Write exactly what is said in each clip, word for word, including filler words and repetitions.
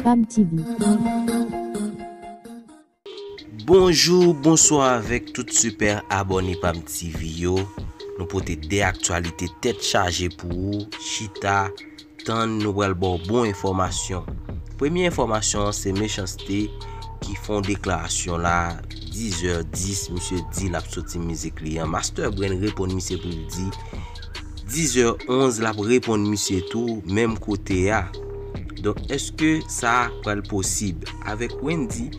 Pam T V. Bonjou, bonswa avèk tout sipè abòne Pam T V yo. Nou pote de aktyalite tèt chaje pou ou. Chita, tann, nou pral ba w bon enfòmasyon. Premye enfòmasyon an se Mechans-T ki fè yon deklarasyon la, diz è dis, misye di l ap soti mizik li an. Master Brain reponn misye pou l di diz è onz, l ap reponn misye tou, menm kote a. Donk, èske sa pral posib? Avèk Wendyy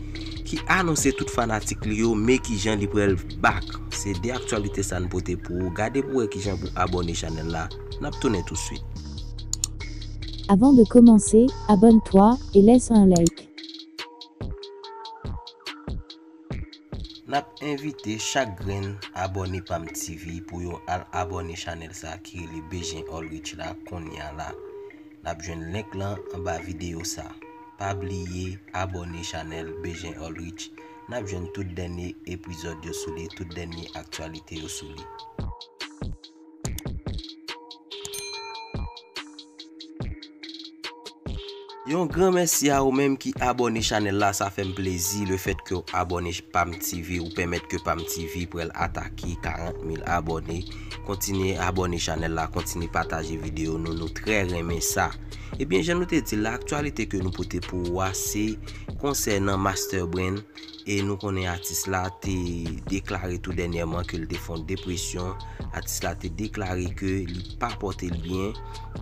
ki anonse tout fanatik li yo, men kijan li pral back. Se de aktyalite sa n pote pou ou. Gade pou wè kijan pou abòne chanèl la. N ap tounen touswit. Avant de commencer, abonne-toi et laisse un like. N ap envite chak grenn abòne Pam T V pou yo al abòne chanèl sa ki rele Bejen Ulrich la kounye a la. N ap jwenn link lan anba videyo sa. Pa bliye abòne chanèl Bejen Ulrich. N ap jwenn tout dènye epizòd yo sou li, tout dènye aktyalite yo sou li. Yon gran mèsi a ou menm ki abòne chanèl la, sa fè m plezi. Lefèt ke w abòne Pam T V, ou pèmèt ke Pam T V pral atake karant mil abòne. Kontinye abòne chanèl la, kontinye pataje videyo nou, nou trè renmen sa. Ebyen, jan nou te di l la, aktyalite ke nou pote pou ou a, se konsènan Master Brain. E nou konnen atis la te deklare tou dènyèman ke l te fè yon depresyon. Atis la te deklare ke li pa pòte l byen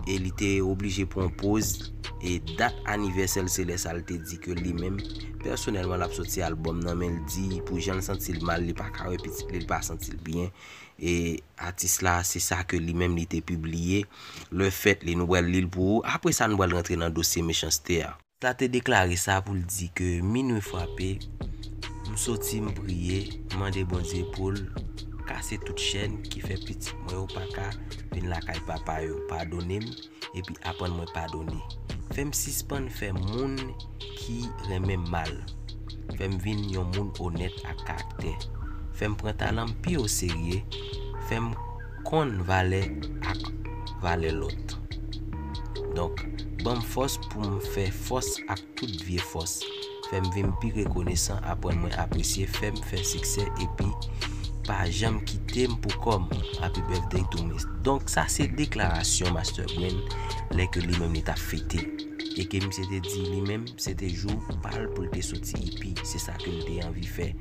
e li te oblije pran poz. E dat anivèsè l se lè sa l te di ke li menm, pèsonèlman, l ap soti albòm nan, men l di pou jan l santi l mal, li pa ka wè pitit li, li pa santi l byen. E atis la, se sa ke li menm li te pibliye. Lefèt li, nou pral li l pou ou. Apre sa, nou pral rantre nan dosye Mechans-T a. Sa te deklare sa pou l di ke minwi frape, m soti, m priye, m mande Bondye pou l kase tout chèn ki fè pitit mwen yo pa ka vin lakay papa yo. Padone m, epi aprann mwen padone. Fè m sispann fè moun ki renmen m mal. Fè m vin yon moun onèt ak karaktè. Fè m pran talan m pi oserye. Fè m konn valè ak valè lòt. Donk, ban m fòs pou m fè fòs ak tout vye fòs. Fè m vin pi rekonesan, aprann mwen apresye, fè m fè siksè, epi pa janm kite m pou kò m. Happy birthday to me. Donk, sa se deklarasyon Master Brain lè ke li menm li t ap fete. E ke misye te di li menm, se te jou pa l pou l te soti E P. Se sa ke l te anvi fè.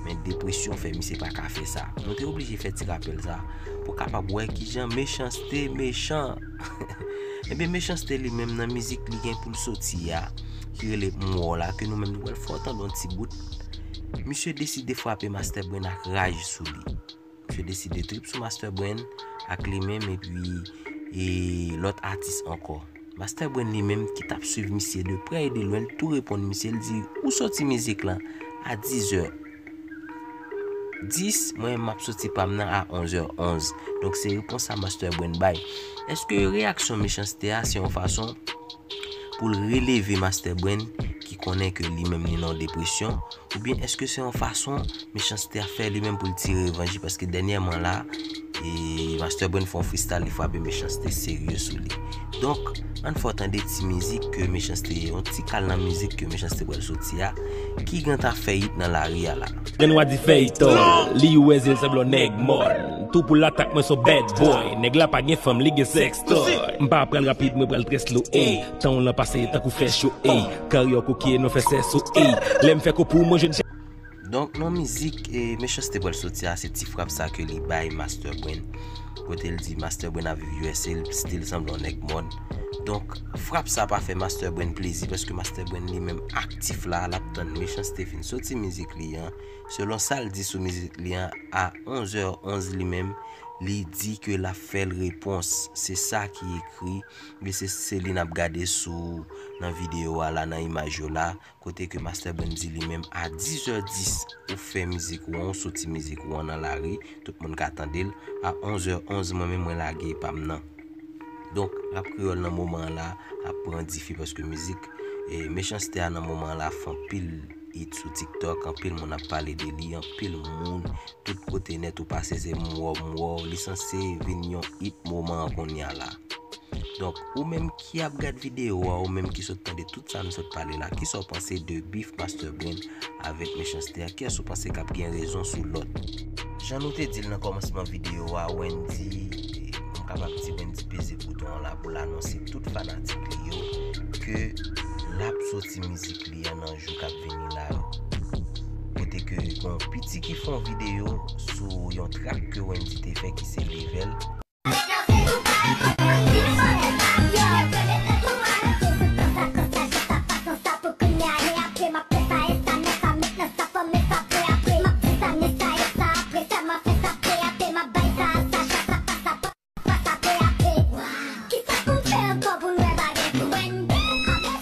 Men depresyon fè misye pa ka fè sa. Nou te oblije fè ti rapèl sa pou kapab wè kijan Mechans-T mechan. Ebyen, Mechans-T li menm nan mizik li gen pou l soti a, ki rele M Wè W la, ke nou menm nou pral fè w tande yon ti bout. Misye deside frape Master Brain ak raj sou li. Misye deside trip sou Master Brain ak li menm epi e lòt atis ankò. Master Brain li menm ki t ap swiv misye de prè e de lwen, l tou reponn misye, l di, "Ou soti mizik lan a diz è dis, mwen m ap soti pa m nan a onz è onz." Donk se repons sa Master Brain bay. Èske reyaksyon Mechans-T a se yon fason pou l releve Master Brain ki konnen ke li menm li nan yon depresyon? Oubyen èske se yon fason Mechans-T a fè li menm pou l tire revanj li? Paske dènyèman la, e Master Brain fè yon freestyle, li frape Mechans-T serye sou li. Donk, ann fè w tande ti mizik ke Mechans-T, yon ti kal nan mizik ke Mechans-T pral soti a, ki gentan fè hit nan lari a la. Grenn wa di fèy tòl, li wè zye l sanble yon nèg mòn. Tou pou l atak mwen s on bad boy. Nèg la pa gen fanm, li gen sextoy. M pa pral rapid, mwen pral trè slow, ey. Tan w lan pase tankou fè cho, ey. Karyè w kokiye, nou fè sèso, ey. Lè m fè kou pou mwen, jèn. Donk, nan mizik e Mechans-T pral soti a, se ti frap sa ke li bay Master Brain. Kote l di Master Brain ap viv U S A, l still sanble yon nèg mòn. Donk, frap sa pa fè Master Brain plezi, paske Master Brain li menm aktif la, l ap tann Mechans-T fin soti mizik li an. Selon sa l di sou mizik li an, a onz è onz li menm, li di ke l ap fè l repons. Se sa ki ekri, men se, se li n ap gade sou, nan videyo a la, nan imaj yo la, kote ke Master Brain di li menm a diz è dis, ou fè mizik ou an, ou soti mizik ou an nan lari, tout moun ka tande l, a onz è onz, mwen menm mwen lage pa m nan. Donk, rap kreyòl nan moman an la ap pran difi paske mizik, e, Mechans-T a nan moman an la fè anpil hit sou TikTok, anpil moun ap pale de li, anpil moun, tout kote nèt ou pase se m wè w, m wè w, li sanse vin yon hit moman an kounye a la. Donk, ou menm ki ap gad videyo a, ou menm ki sot tande tout sa nou sot pale la, kisa w panse de bif Master Brain avèk Mechanste a? Kiyès ou panse k ap gen rezon sou lòt? Jan nou te di l nan kòmansman videyo a, Wendy, m kapab di Wendy peze bouton an la pou l anonse tout fanatik li yo ke l ap soti mizik li an nan jou k ap vini la yo. Kote ke gon piti ki fè yon videyo sou yon track ke Wendy te fè ki se Level.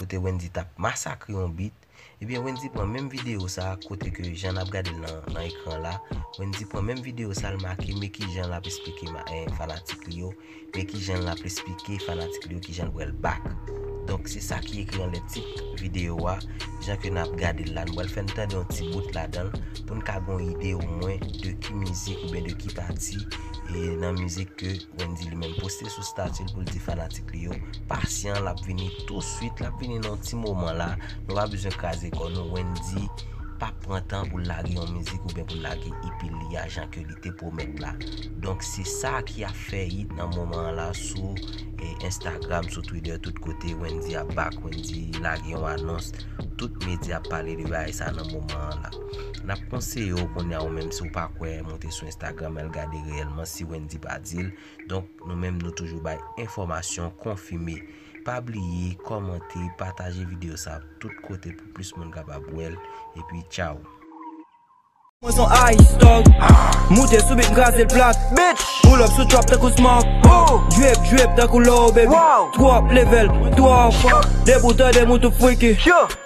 Kote Wendy t ap masakre yon beat. Ebyen, Wendy pran menm videyo sa a, kote ke jan n ap gade l nan, nan ekran la, Wendy pran menm videyo sa a, l make men kijan l ap esplike ma- eh, fanatik li yo, men kijan l ap esplike fanatik li yo kijan l pral back. Donk, se sa ki ekri anlè tit videyo a, jan ke n ap gade l la. Nou pral fè n tande yon ti bout ladan l pou n ka gen yon ide omwen de ki mizik oubyen de ki pati e nan mizik ke Wendy li menm poste sou stati l pou l di fanatik li yo, pasyan, l ap vini touswit, l ap vini nan yon ti moman la, nou pa bezwen kraze kò nou, Wendy p ap pran tan pou l lage yon mizik oubyen pou l lage E P li a jan ke li te pwomèt la. Donk se sa ki ap fè hit nan moman an la sou eh, Instagram, sou Twitter, tout kote, Wendy ap back, Wendy lage yon anons, tout medya ap pale de bagay sa nan moman an la. N ap konseye w kounye a ou menm si w pa kwè monte sou Instagram al gade reyèlman si Wendy pa di l. Donk, nou menm, nou toujou bay enfòmasyon konfime. Pa bliye kòmante, pataje videyo sa tout kote pou plis moun kapab wè l. Epi, tchaw. Mwen son ice dog. Moute sou beat, m kraze l plat. Bitch. Pull up sou trap tankou smoke. Drip, drip tankou low, baby. Twòp level, twòp. Debout an de moun tou freaky.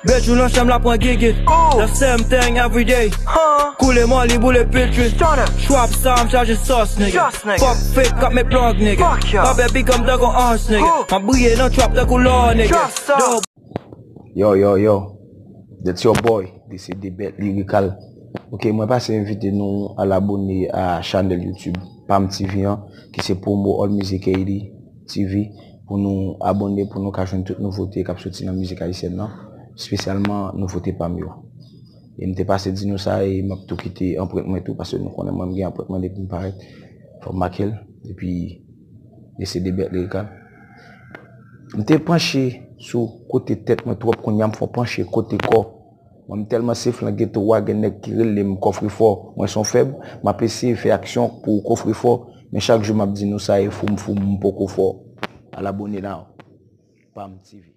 Bejou nan chanm la pran gigit. The same thing every day. Koule moli, boule pitri. Trap sa, m chaje sòs, nigga. Fuck fake, kap met plug, nigga. Anbè big up tankou Hans, nigga. M ap briye nan trap tankou lò, nigga. Yo, yo, yo. That's your boy, D C D Bet Lyrical. Ok, mwen pase envite nou al abone a chanèl YouTube Pam T V an, ki se Promo All Music Haiti T V, pou nou abone, pou nou ka jwenn tout nouvote k ap soti nan mizik ayisyèn nan, espesyalman nouvote pa m yo. E m te pase di nou sa, e m ap tou kite anprent mwen tou, paske nou konnen mwen m gen anprent mwen depi m parèt, fò m make l, epi D C D Bet Lyrical. M te panche sou kote tèt mwen twòp, kounye a m fò panche kote kò. Mwen m tèlman se flan geto a, gen nèg ki rele m kòfrefò. Mwen se yon fèb, m ap eseye fè aksyon pou kòfrefò, men chak jou m ap di nou sa, e fou m fou m, m poko fò. Al abone la. Pam T V.